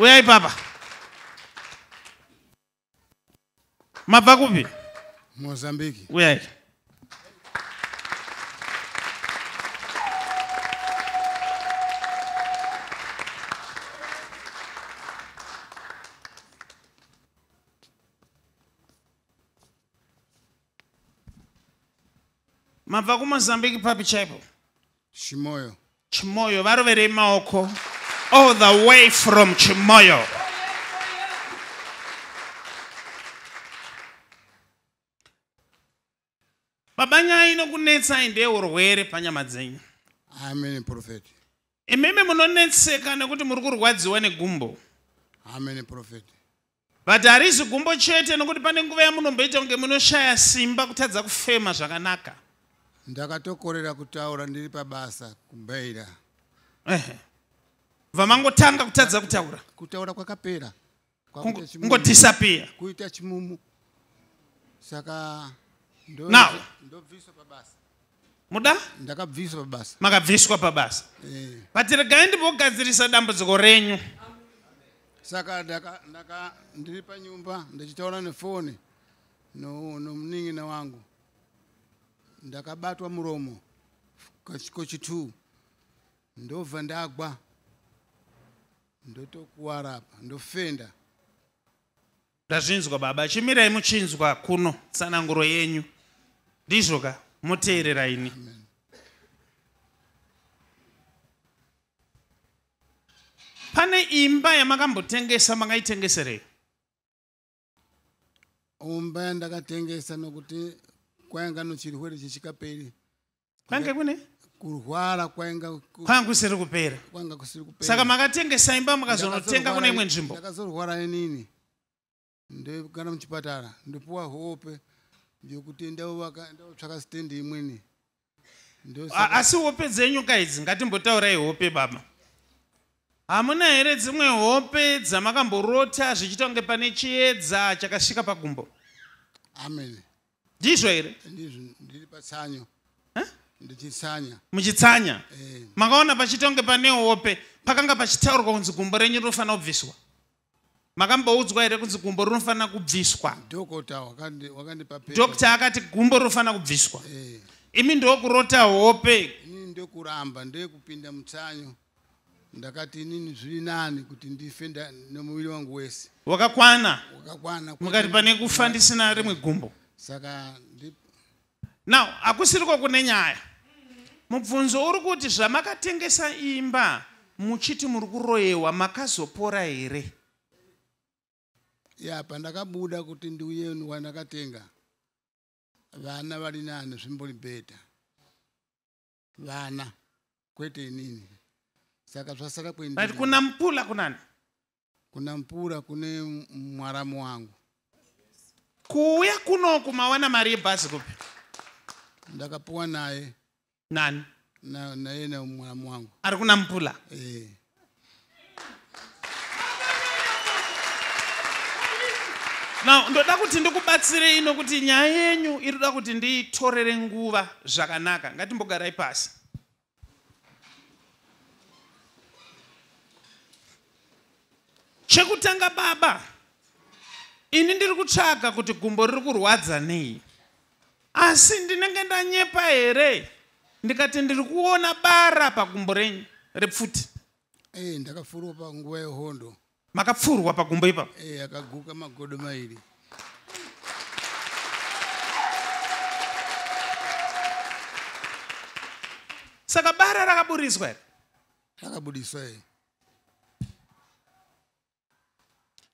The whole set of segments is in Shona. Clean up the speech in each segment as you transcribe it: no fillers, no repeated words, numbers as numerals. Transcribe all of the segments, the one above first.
Uyai papa. Mabva kupi? Mozambique. Uyai. Mabva kuMozambique papi chaipo? Chimoio. Chimoio, varoverei maoko. All the way from Chimoio. Baba, nyaya inokunetsai ndeyeurwere panyama dzenyu. Amen, prophet. Imimi munonetseka nekuti muri kurwadziwa negumbo. Amen, prophet. But harizi gumbo chete, nekuti pane nguva yamunomboita kunge munoshaya simba, kutadza kufema zvakanaka. Ndakatokorera kutaura ndiri pabasa kuBeira. Ehe. Bva mangotanga kutadza kutaura. Kutaura kwakapera. Kungodisappear. Kuita chimumu. Saka Now. ndobviswa pabasa. Muda? Ndakabviswa pabasa. Makabviswa pabasa. But regai ndimbogadzirisa dambudziko renyu. Saka ndaka ndiri panyumba ndichitaura nefoni nomunin'ina wangu. Ndakabatwa muromo kochi2, ndobva ndagwa, ndotokuwara apa, ndofenda. Ndazvinzwa baba, chimirai muchinzwa kuno tsananguro yenyu. Ndizvo ka, muteerera ini. Pane imba yamakambotengesa, makaitengeserei? Imba yandakatengesa nokuti kwainga nochirwere chichikaperi. Kwange kune? Kurwara kwainga Kwanga kusiri kupera. Kwanga kusiri kupera. Saka makatengesa imba mukazonotenga kune imwe nzvimbo. Ndakazorwara inini. Ndogara muchipatara, ndopuwa hope yokuti ndaotsvaka stendi imweni. Asi hope dzenyu ka idzi, ngatimbotaurai hope baba. Hamuna here dzimwe hope dzamakamborota zvichiita kunge pane chiedza chakasvika pagumbo? Amen. Ndizvo here? Ndizvo, ndiri patsanyo. Ndichitsanya. Muchitsanya? Makaona pachiita kunge pane hope, pakanga pachitaurwa kunzi gumbo renyu rinofanira kubviswa. Makamboudzwa here kunzi gumbo rinofanira kubviswa? Dhokota wakandipa pepa. Dhokota akati gumbo rinofanira kubviswa. Imi ndokurota hope. Inini ndokuramba, ndekupinda mutsanyo. Ndakati inini zviri nani kuti ndife nemuviri wangu wese. Wakakwana. Wakakwana. Mukati pane kufa ndisina rimwe gumbo. Saka Now, hakusiriko kune nyaya. Mubvunzo uri kuti zvamakatengesa imba muchiti muri kuroyewa, makazopora here? Ya, pandakabuda kuti ndiuye wandakatenga, vana vari nani, zvimbori better. Vana, kwete inini. Saka zvasara kwendiri. But kuna Mpula kunani? Kuna Mpula kune mwaramu wangu. Kuuya kunoku mawana mari yebhazi kupi? Ndakapuwa naye. Nani? Naye na mwaramu wangu. Ari kuna Mpula? Now, ndoda kuti ndikubatsirei nokuti nyaya yenyu iri kuda kuti ndiitorere nguva zvakanaka. Ngatimbogarai pasi. Chekutanga baba, ini ndiri kutsvaga kuti gumbo riri kurwadza nei. Asi ndinenge ndanyepa here ndikati ndiri kuona bara pagumbo renyu repfuti? Ndakapfurwa panguva yehondo. Makapfurwa pagumbo ipapo? Akaguka magodo mairi. Saka bara rakaburiswa here? Rakabudiswa here.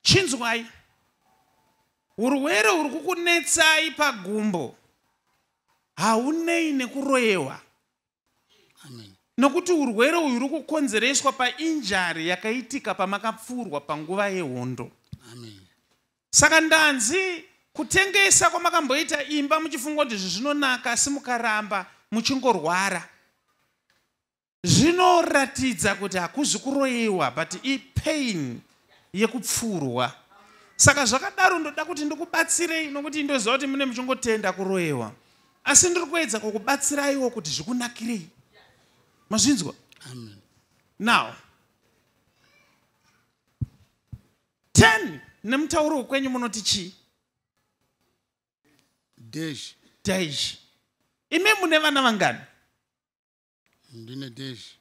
Chinzwai, urwere huri kukunetsai pagumbo haunei nekuroyewa. Amen. Nokuti urwere uyu uri kukonzereswa painjury yakaitika pamakapfurwa panguva yehondo. Amen. Saka ndanzi kutengesa kwamakamboita imba muchifunga kuti izvi zvinonaka, asi mukaramba muchingorwara, zvinoratidza kuti hakuzi kuroyiwa, but ipain yekupfurwa. Saka zvakadaro ndoda kuti ndikubatsirei, nokuti ndoziva kuti mune muchingotenda kuroyiwa, asi ndiri kuedza kukubatsiraiwo kuti zvikunakirei. Mazvinzwa? Amen. Now, 10 nemutauro wekwenyu munoti chii? Dash. Dash. Imi mune vana vangani? Ndine dash.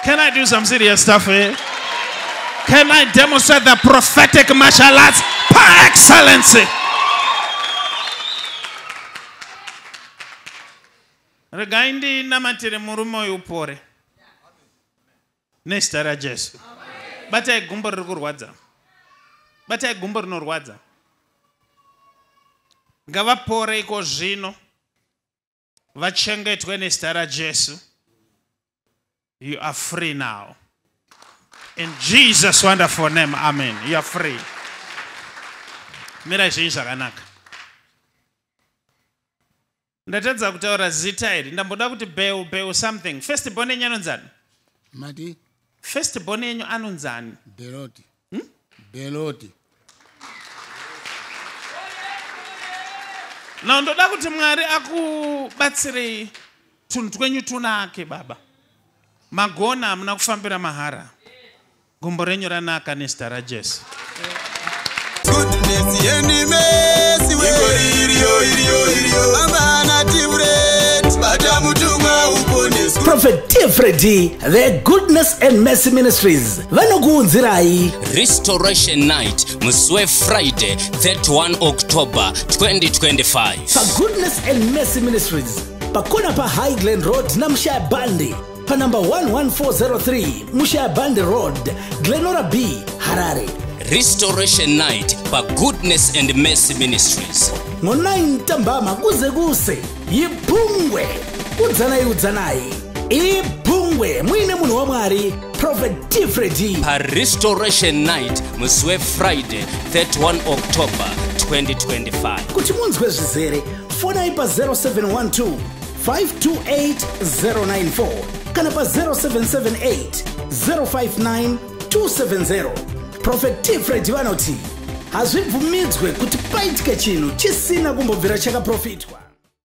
Can I do some serious stuff here? Can I demonstrate the prophetic martial arts par excellency? Regai ndinamatire murume uyu upore. Nezita raJesu. Batai gumbo riri kurwadza. Batai gumbo rinorwadza. Ngavapore iko zvino. Vachengetwe nezita raJesu. You are free now. In Jesus' wonderful name, amen. You are free. Mirai zvinhu zvakanaka. Ndatadza kutaura zita iri. Ndamboda kuti Beu, Beu something. First born yenyu anonzani? Mati? First born yenyu anonzani? Beloti. Beloti. Now ndoda kuti Mwari akubatsirei tunhu twenyu tunake baba. Magona hamuna kufambira mahara. Gumbo renyu ranaka nezita raJesu. Goodness and mercy, Prophet T. Freddy, the Goodness and Mercy Ministries, vanokuunzirai Restoration Night musi weFriday 31 October 2025. Pa Goodness and Mercy Ministries pakona pa High Glen Road na Mushaya Bandi pa number 11403 Mushaya Bandi Road, Glenora B, Harare. Restoration Night pa Goodness and Mercy Ministries. Ngo-9 ntambama kuze kuse yiphungwe udzanai udzanai iphungwe muine munhu waMwari Prophet T. Freddy pa Restoration Night musi weFriday 31 October 2025. Kuti munzwe zvizere fonai pa 0712 528 094 kana pa 0778 059 270. Prophet T. Freddy vanoti hazvibvumidzwe kuti paitike chinhu chisina kumbobvira chakaprofitwa.